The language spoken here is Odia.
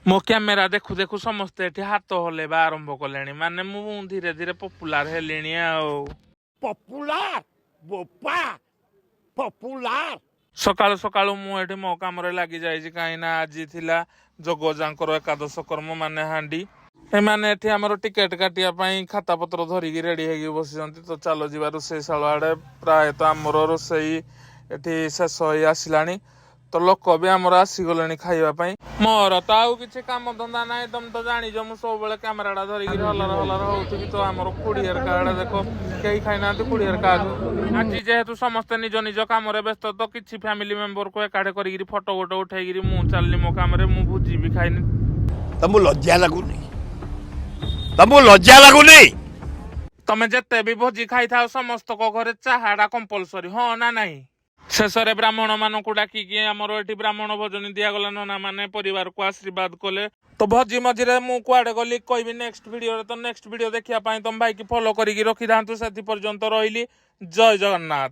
ମୋ କ୍ୟାମେରା ଦେଖୁ ଦେଖୁ ସମସ୍ତେ ଏଠି ହାତ ହଲେଇବା ଆରମ୍ଭ କଲେଣି। ମାନେ ମୁଁ ଧୀରେ ଧୀରେ ପପୁଲାର ହେଲିଣି ଆଉ। ପପୁଲାର, ବୋପା, ପପୁଲାର। ସକାଳୁ ସକାଳୁ ମୁଁ ଏଠି ମୋ କାମରେ ଲାଗି ଯାଇଛି, କାହିଁକି ନା ଆଜି ଥିଲା ଜଗଜାଙ୍କର ଏକାଦଶ କର୍ମ, ମାନେ ହାଣ୍ଡି। ଏମାନେ ଏଠି ଆମର ଟିକେଟ କାଟିବା ପାଇଁ ଖାତା ପତ୍ର ଧରିକି ରେଡି ହେଇକି ବସିଛନ୍ତି। ତ ଚାଲ ଯିବା ରୋଷେଇ ଶାଳ ଆଡେ। ପ୍ରାୟତଃ ଆମର ରୋଷେଇ ଏଠି ଶେଷ ହେଇ ଆସିଲାଣି, ତ ଲୋକ ବି ଆମର ଆସିଗଲେଣି ଖାଇବା ପାଇଁ। ମୋର ତ ଆଉ କିଛି କାମ ଧନ୍ଦା ନାହିଁ, ତମେ ତ ଜାଣିଛ, ମୁଁ ସବୁବେଳେ କ୍ୟାମେରାଟା ଧରିକି ହଲର ହଲର ହଉଥିବି। ତ ଆମର ଖୁଡି ହେରିକା ଆଡେ ଦେଖ, କେହି ଖାଇନାହାନ୍ତି ଖୁଡି ହେରିକା। ଆଜି ଯେହେତୁ ସମସ୍ତେ ନିଜ ନିଜ କାମରେ ବ୍ୟସ୍ତ, ତ କିଛି ଫ୍ୟାମିଲି ମେମ୍ବରକୁ ଏକାଠି କରିକିରି ଫଟୋ ଗୋଟେ ଉଠେଇକିରି ମୁଁ ଚାଲିଲି ମୋ କାମରେ। ମୁଁ ଭୋଜି ବି ଖାଇନି। ତମକୁ ଲଜ୍ଜା ଲାଗୁନି? ତମକୁ ଲଜ୍ଜା ଲାଗୁନି? ତମେ ଯେତେ ବି ଭୋଜି ଖାଇଥାଅ, ସମସ୍ତଙ୍କ ଘରେ ଚାହାଟା କମ୍ପଲସରି, ହଁ ନା ନାହିଁ? ଶେଷରେ ବ୍ରାହ୍ମଣ ମାନଙ୍କୁ ଡାକିକି ଆମର ଏଠି ବ୍ରାହ୍ମଣ ଭୋଜନ ଦିଆଗଲା। ନନା ମାନେ ପରିବାରକୁ ଆଶୀର୍ବାଦ କଲେ। ତ ଭୋଜି ମଝିରେ ମୁଁ କୁଆଡେ ଗଲି, କହିବି ନେକ୍ସଟ ଭିଡିଓରେ। ତ ନେକ୍ସଟ ଭିଡିଓ ଦେଖିବା ପାଇଁ ତମ ଭାଇକି ଫଲୋ କରିକି ରଖିଥାନ୍ତୁ। ସେଥି ପର୍ଯ୍ୟନ୍ତ ରହିଲି, ଜୟ ଜଗନ୍ନାଥ।